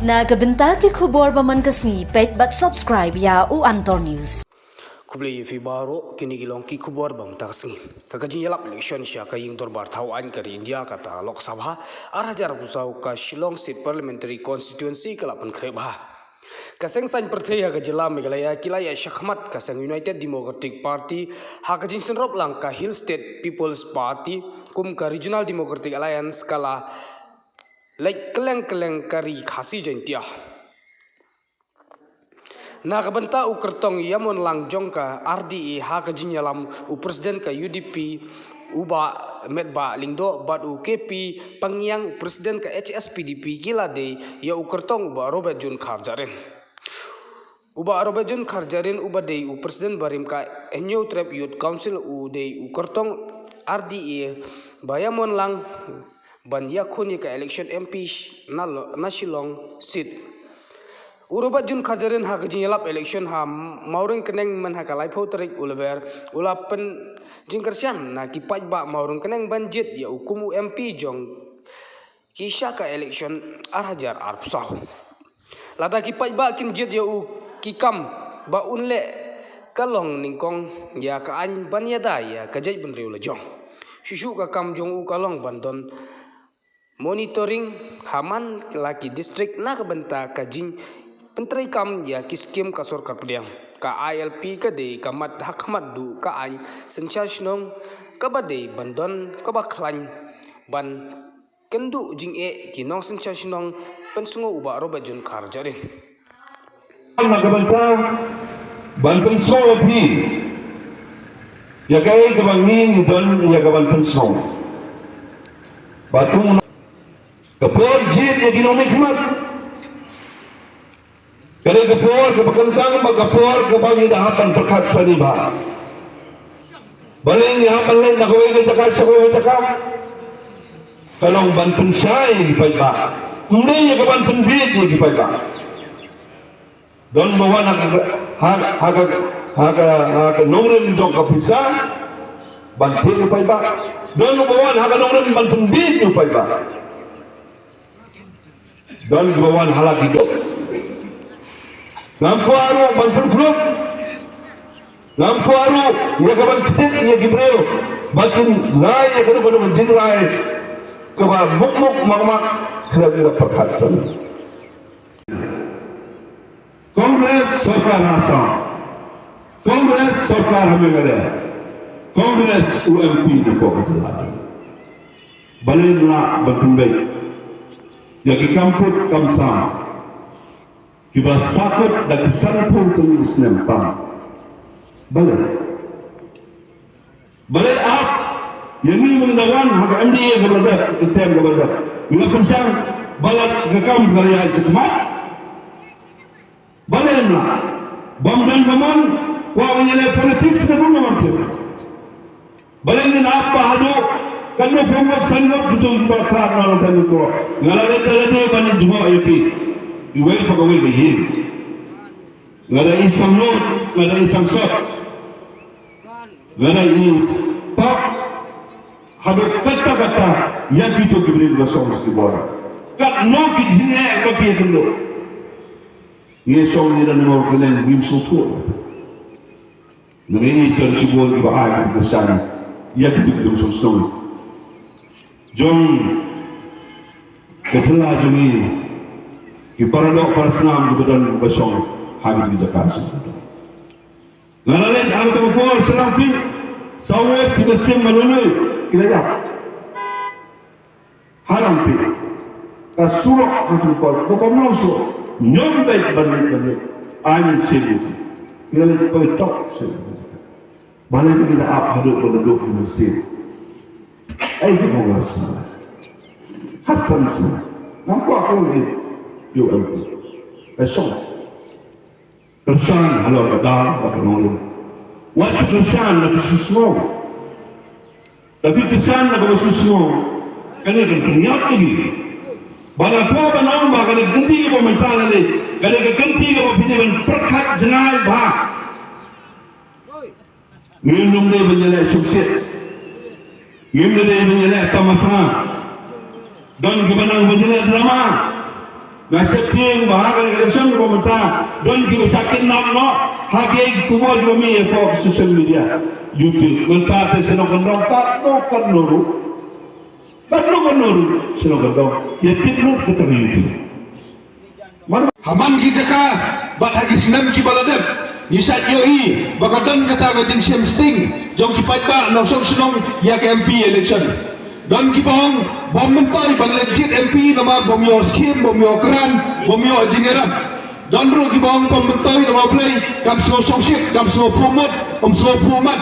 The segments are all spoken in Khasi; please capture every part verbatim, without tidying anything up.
Na ka bynta ki khubor ba man ka sngi, peit bad subscribe ïa u Antor News. Khublei ïa phi baroh, kine ki long ki khubor ba man ka sngi. Ka ka jingïalap election sha ka ïing dorbar thaw aiñ ka ri India kata Lok Sabha, ar hajar arphew saw ka Shillong Seat Parliamentary Constituency ka la pynkhreh bha. Ka seng saiñ pyrthei ha ka jylla Meghalaya ki la ïa shah khmat ka seng United Democratic Party ha ka jingsynrop lang ka Hill State People's Party kum ka Regional Democratic Alliance ka la leit kylleng kylleng ka ri Khasi Jaiñtia. Na ka bynta u kyrtong ïamonlang jong ka R D A ha ka jingïalam u President ka U D P u Bah Metbah Lyngdoh bad u K P Pangiang u President ka H S P D P ki la dei ïa u kyrtong u Bah Robert June Kharjahrin. U Bah Robert June Kharjahrin uba dei u President barim ka Hynñiewtrep Youth Council u dei u kyrtong R D A ba ïamonlang ban ïakhun ïa ka election M P na, na Shillong seat. U Robert June Kharjahrin ha ka jingïalap election ha Mawryngkneng myn ha ka laiphew tarik u Lber u la pynjingkyrshan na ki paidbah Mawryngkneng ban jied ïa u kum u M P jong ki sha ka election ar hajar arphew saw. Lada ki paidbah kin jied ïa u ki kam ba un leh ka long nyngkong ïa ka aiñ ban ïada ïa ka jaitbynriew la jong. Shuh shuh ka kam jong u ka long ban don monitoring ha man la ki district na ka bynta ka jingpyntreikam ïa ki skim ka sorkar pdiang. Ka I L P ka dei ka mat ha khmat duh ka aiñ synshar shnong kaba dei ban don kaba khlaiñ ban kynduh jingeh ki nongsynshar shnong, pynsngew u Bah Robert June Kharjahrin. Na ka bynta ban pynsngew ïa phi ïa kaei kaba ngi ngi don ïa ka ban pynsngew. Ba kum ka por jied ïa ki nongmihkhmat ka dei ka por kaba kyntang bad ka por kaba ngi da hap ban pyrkhat sani bha. Balei ngi hap ban leit na kawei ka jaka sha kawei ka jaka? Ka long ban pynshai ïa ki paidbah, ym dei ïa ka ban pynbieit ïa ki paidbah. Don ba wan ha ka, ha, ha ka, ha ka, ha ka nongrim jong ka pisa ban thied ïa u paidbah. Don ba wan ha ka nongrim ban pynbieit ïa u paidbah. Don ba wan ha la ki dok. Ngam kwah ruh ban pynpluh. Ngam kwah ruh ïa ka ban ktik ïa ki briew ba kin lai ïa kano kano ka jingrai kaba mukmuk makmak. Khlem ïa ka pyrkhat sani. Congress sorkar ha Assam, Congress sorkar ha Meghalaya, Congress u M P napoh ka jylla jong ngi. Balei ngi lah ban pynbeit ïa ki kam put kam sam kiba sahkut da ki sanphew tylli ki snem tam? Balei? Balei ap ïa ngi mynda wan ha ka M D A kaba dep, ka term kaba dep, ngi la pyrshang ba la ka kam ka la ïaid shakhmat? Balei ym lah? Bym don ka mon, kwah ban ïaleh politics ne bym don ka mon. Balei ngin ap ba haduh katno phew ngut san ngut kito kiba khlad na longthaw ngi ko. Nga la leit da lade ban jngoh ïa phi. Iwei pa kawei ka ïing. Nga da i samlut, nga da i samsot. Nga da i pap. Haduh katta katta ïa kito ki briew ba shong sha ki border. Katno ki jingeh ba ki ïakynduh. Ngi shong ngi da nongor kyneng ngim sngewthuh. Ngi ïeit don shibun kiba ai ki kyrshan ïa kito ki dong sngewsngew jong ka jylla jong ngi. Ki paradoh parasnam kiba don kiba shong ha kito ki jaka shong. Nga la leit ha kato ka por sha Langpih, saw ngut ki mynsiem Mawlai ki la ïap. Ha Langpih ka surok ha kato ka por ka bym long surok, ñiom beit ban leit ban leit. Ai mynsiem ïa ki, ki la leit poi tok sha. Balei ki da ap haduh ba la duh ki mynsiem? Ai ki ong la sma, ha san sma. Ngam kwah ong ïa u M P. Ka shong. Kyrshan halor ka daw bad ka nongrim. Wat shu kyrshan na ka shu sngew. Lada phi kyrshan na kaba shu sngew, kane kan pynïap ïa phi. Ba la poi ban ong ba kane ka kynti kaba mynta lane kane ka kynti kaba phi dei ban pyrkhat jngai bha. Ngim dei ban ïaleh shongshit. Ngim dei ban ïaleh tamasa. Don kiba nang ban ïaleh drama. Nga sheptieng ba ha ka election ba mynta don kiba shah kynnoh noh ha ki khubor kiba mih hapoh social media, YouTube. Mynta te shnong Kyndong katno katno ruh, katno katno ruh shnong Kyndong ïa tip lut kata ka YouTube. Ha man ki jaka bad ha ki snem kiba la dep ngi shait ïohi ba ka don kata ka jingshim sting jong ki paidbah nongshong shnong ïa ka M P election. Don kiba ong bym myntoi ban leit jied M P namar bym ïoh skim, bym ïoh grant, bym ïoh jingïarap. Don ruh kiba ong bym myntoi namar balei kam sngew shongshit, kam sngew phuh mut, kam sngew phuh mat.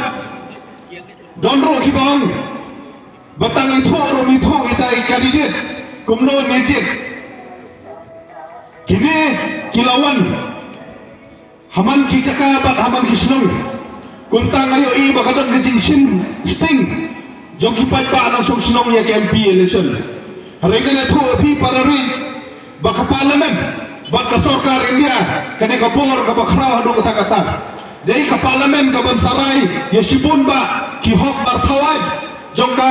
Don ruh kiba ong ba tang ithuh ruh ithuh ita i candidate kumno ne jied. Kine ki la wan ha man ki jaka bad ha man ki shnong. Kumta nga ïohi ba ka don ka jingshim sting jong ki paidbah nongshong shnong ïa ka M P election. Hynrei ngan ïathuh ïa phi para ri ba ka parliament bad ka sorkar India ka dei ka bor kaba khraw haduh katta katta. Dei ka parliament kaban sa rai ïa shibun bah ki hok bar thaw aiñ jong ka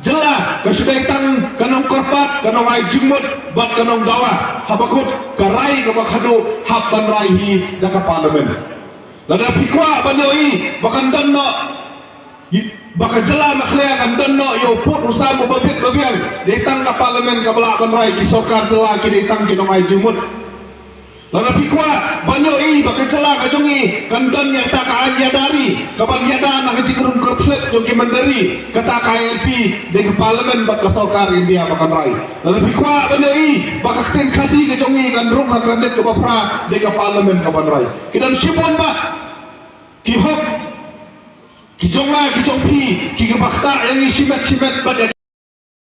jylla, ka shu dei tang ka nongkyrpad, ka nongai jingmut bad ka nongdawa. Haba kut ka rai kaba khadduh hap ban rai hi da ka parliament. Lada phi kwah ban ïohi ba kan don noh, ba ka jylla Meghalaya kan don noh ïa u pud u sam uba bit ba biang, dei tang ka parliament kaba lah ban rai, ki sorkar jylla ki dei tang ki nongai jingmut. Lada phi kwah ban ïohi ba ka jylla ka jong ngi kan don ïa kata ka aiñ ïada ri kaban ïada na ka jingrung kyrthlep jong ki mynder ri, kata ka I L P, dei ka parliament bad ka sorkar India ba kan rai. Lada phi kwah ban ïohi ba ka ktien Khasi ka jong ngi kan rung ha ka kyrdan kaba phra, dei ka parliament kaban rai. Ki don shibun bah ki hok ki jong nga ki jong phi, ki kaba ktah ïa ngi shimet shimet bad ïa